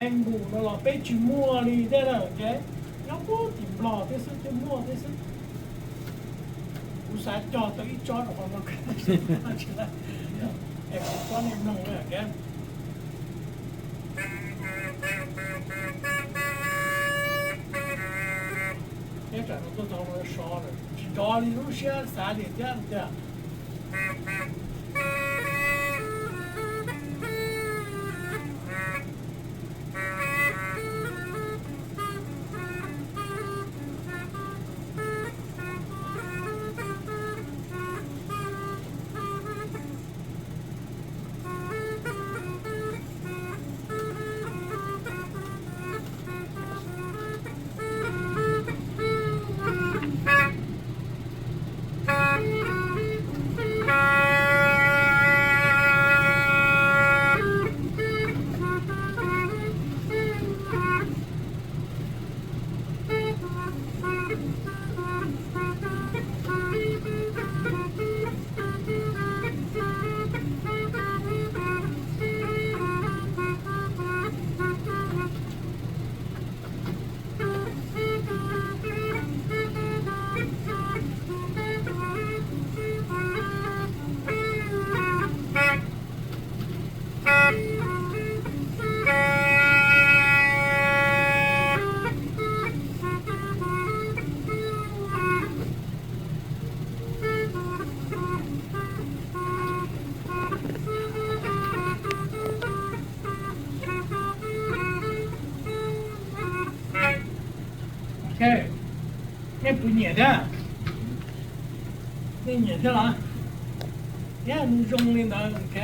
Npus no los peb tsis muaj li thiab na, nyob puag tim Nplog thiab xwb thiaj muaj thiab xwb. Kuv xav cog tau ib tsob rau qhov no, es kuv tsob nej mloog na. Peb tsam no tuaj tau no sov lawm, tsis nrov li lub siab xav li thiab tiag. Nej puas nyiam thiab? Nej nyiam thiab los? Thiab nws zoo li ntawd, ok.